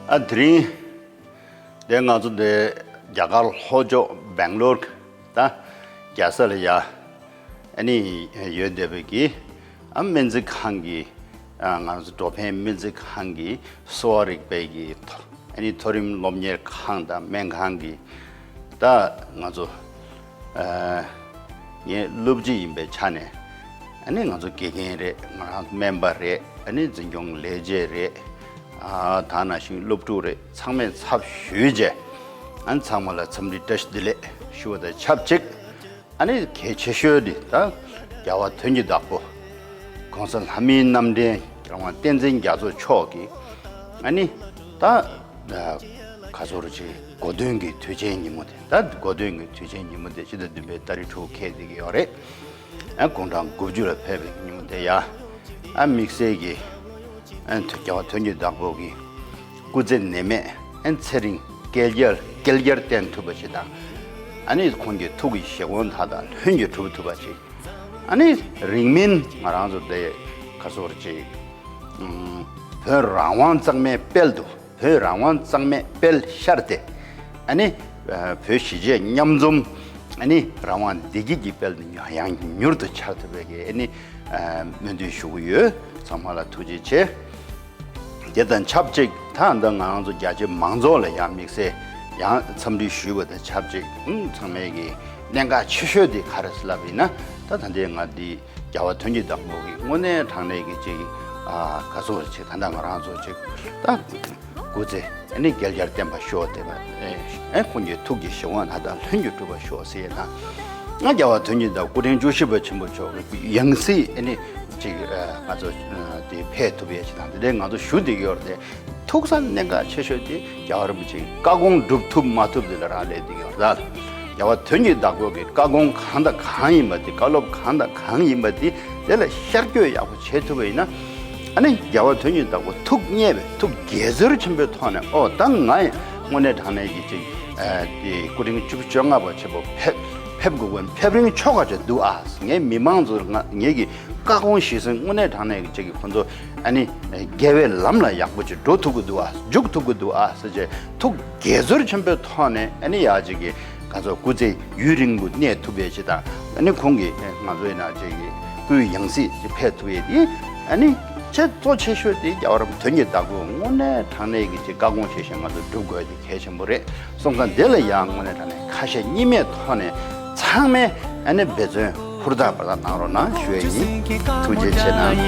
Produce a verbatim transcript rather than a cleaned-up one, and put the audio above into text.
ཨ་དེ་རིང་དེ་ང་ཚོ་དེ་རྒྱ་གར་ལྷོ་ཕྱོགས་སྦེང་ལོར་ད་རྒྱལ་ས་ལ་ཡ་ཨ་ནི་ཡོད་བསྡད་པའི་གི་ཨ་སྨན་རྩིས་ཁང་གི་ཨ་ང་ཚོ་འགྲོ་ཕན་སྨན་རྩིས་ཁང་གི་གསོ་བ་རིག་པའི་གི་མཐོ་ཨ་ནི་མཐོ་རིམ་སློབ་གཉེར་ཁང་དང་སྨན་ཁང་གི་ད་ང་ཚོ་ཨ་ངའི་སློབ་སྤྱི་ཡིན་པའི་ཆ་ནས་ཨ་ནི་ང་ཚོ་དགེ་རྒན་རེད། ང་རང་སྨན་པ་རེད། ཨ་ནི་འཛིན་སྐྱོང་ལས་བྱེད་རེད། ཨ་ད་ནང་བཞིན་སློབ་ཕྲུག་རེད། ཚང་མས་ཚབ་ཞུས་རྗེས་ཨ་ནི་ཚང་མ་ལ་འཚམས་འདྲི་བཀྲ་ཤིས་བདེ་ལེགས་ཞུ་བ་དང་ཆབས་ཅིག་ཨ་ནི་གལ་ཆེ་ཤོས་འདི་ད་རྒྱལ་བ་དོན་གྱི་བདག་པོ་༸གོང་ས་ལྷ་མིའི་རྣམ་འདྲེན་རྒྱལ་དབང་བསྟན་འཛིན་རྒྱ་མཚོ་མཆོག་གིས་ཨ་ནི་ད་ག་ཚོད་ཅིག་གོ་སྟོན་གྱི་དུས་ཆེན་ཉིན་མོ་དེ་ད་གོ་སྟོན་གྱི་དུས་ཆེན་ཉིན་མོ་དེ་ཕྱི་ཟླ་བདུན་པའི་ཏ་རིག་དྲུག་འཁེལ་བསྡད་ཀྱི་ཡོད་རེད། ཨ་དགུང་གྲངས་དགུ་བཅུ་ལ་ཕེབས་པའི་ཉིན་མོ་དེ་ཡ། ཨ་དམིགས་བསལ་གྱི་ཨ་རྒྱལ་བ་དོན་གྱི་བདག་པོ་གི་སྐུ་ཚེ་ནད་མེད་ཨ་ཚེ་རིང་བསྐལ་བརྒྱར་བསྐལ་བརྒྱར་བརྟན་ཐུབ་པ་ཞིག་དང་། ཨ་ནི་ཁོང་གི་ཐུགས་ཀྱི་བཞེད་དགོངས་མཐའ་དག་ལྷུན་གྱིས་གྲུབ་ཐུབ་པ་ཞིག་ཨ་ནི་རིང་མིན་ང་རང་ཚོ་དེ་ག་ཚོད་ཅིག་ཨམ་བོད་རང་དབང་གཙང་མའི་དཔལ་དུ། བོད་རང་དབང་གཙང་མའི་དཔལ་ཤར་ཏེ། ཨ་ནི་ཨ་བོད་གཞིས་བྱེས་མཉམ་འཛོམས་ཨ་ནི་རང་དབང་བདེ་སྐྱིད་ཀྱི་དཔལ་དུ་ཡང་མྱུར་དུ་འཆར་ཐུབ་པའི་གི་ཨ་ནི་ཨ་སྨོན་འདུན་ཞུ་གི་ཡོད། ཚང་མ་ལ་ཐུགས་རྗེ་ཆེ། དེ་དང་ཆབས་ཅིག་ད་ལྟ་ང་རང་ཚོ་རྒྱ་ཆེ་མང་ཚོགས་ལ་ཡང་དམིགས་བསལ་ཡང་འཚམས་འདྲི་ཞུས་པ་དང་ཆབས་ཅིག་ཨུམ་ཚང་མས་གི་གནད་འགག་ཆེ་ཤོས་དེ་ག་རེ་ཟེར་ལབ་ཡིན་ན། ད་ད་ལྟའི་ང་འདི་རྒྱལ་བ་དོན་གྱི་བདག་པོ་གི་དངོས་གནས་དྲང་གནས་ཀྱི་ཅིག་ཨ་ག་ཚོད་ཅིག་ད་ལྟ་ང་རང་ཚོ་ཅིག་ད་སྐུ་ཚེ་ཨ་ནི་བསྐལ་བརྒྱར་བརྟན་པར་ཤོག་དེ་བ་ཨེ་ཁོང་གི་ཐུགས་ཀྱི་བཞེད་དགོངས་མཐའ་དག་ལྷུན་གྱིས་གྲུབ་པར་ཤོག་ཟེར་ཡས་དང་། ང་རྒྱལ་བ་དོན་གྱི་བདག་སྐུ་ཕྲེང་བཅུ་བཞི་པ་ཆེན་པོ་མཆོག་གི་ཡང་སྲིད་ཨ་ནི་ཅིག་ཨ་ང་ཚོ་ཨ་དེ་ཕེབས་ཐུབ་ཡས་ཅིག་དང་དེ་འདྲའི་ང་ཚོ་ཞུ་བསྡད་ཀྱི་ཡོད་རེད་དེ། ཐུགས་བསམ་གནད་འགག་ཆེ་ཤོས་དེ་རྒྱལ་བ་རིན་པོ་ཆེའི་བཀའ་དགོངས་སྒྲུབ་ཐུབ་མ་ཐུབ་དེ་ལ་རག་ལས་བསྡད་ཀྱི་ཡོད་རེད། རྒྱལ་བ་དོན་གྱི་བདག་པོ་གི་བཀའ་དགོངས་གང་དང་གང་ཡིན་པ་དེ། བཀའ་སློབ་གང་དང་གང་ཡིན་པ་དེ་དེ་ལ་ཤར་བསྐྱོད་ཡག་པོ་བྱེད་ཐུབ་པ་ཡིན་ན། ཨ་ནི་རྒྱལ་བ་དོན་གྱི་བདག་པོ་ཐུགས་མཉེས་པའི་ཐུགས་དགྱེས་ཚོར་ཆེན་པོའི་ཐོག་ནས་ཨོ་ད་ང་ཡི་དངོས་གནས་དྲང་གནས་ཀྱི་ཅིག་ཨ་དེ་སྐུ་ཕྲེང་བཅུ་བཅོ་ལྔ་པ་ཆེན་པོ་ཕེབས་ཕེབས་དགོས་པ་ཕེབས་རིན་ཆོག་ག་ཅིག་འདུག་ཨ། ངའི་མི་མང་ཚོ་ང་ངེད་ཀྱི་བཀའ་དགོངས་གཞིར་བཟུང་དངོས་གནས་དྲང་གནས་ཀྱི་ཅིག་གི་ཁོང་ཚོ་ཨ་ནི་དགེ་བའི་ལམ་ལ་ཡག་པོ་ཅིག་འགྲོ་ཐུབ་ཀྱི་འདུག་ཨ། འཇུག་ཐུབ་ཀྱི་འདུག་ཨ་ཟེར་བྱས་ཐུགས་དགྱེས་ཚོར་ཆེན་པོའི་ཐོག་ནས་ཨ་ནི་ཡག་ཅིག་གི་ང་ཚོ་སྐུ་ཚེ་ཡུན་རིང་པོ་གནས་ཐུབ་ཡས་ཅིག་དང་། ཨ་ནི་ཁོང་གིས་ང་ཚོ་ཡིན་ན་ཅིག་གི་སྐུའི་ཡང་སྲིད་ཅིག་ཕེབས་ཐུབ་ཡས་དེ་ཨ་ནི་ཆེས་གཙོ་ཆེ་ཤོས་དེ་རྒྱལ་བ་རིན་པོ་དོན་གྱི་བདག་པོ་དངོས་གནས་དྲང་གནས་ཀྱི་ཅིག་བཀའ་དགོངས་ཆེ་ཞིང་ང་ཚོ་སྒྲུབ་དགོས་དེ་གལ་ཆེན་པོ་རེད། སོང་ཙང་འདི་ལ་ཡང་དངོས་གནས་དྲང་གནས་ཁ་ཞེ་གཉིས་མེད་ཐོག་ནས་ཚང་མས་ཨ་ནི་འབད་བརྩོན་ཧུར་ཐག་འབད་ཐག་གནང་རོགས་གནང་ཞུ་ཡས་ཡིན། ཐུགས་རྗེ་ཆེ་གནང་།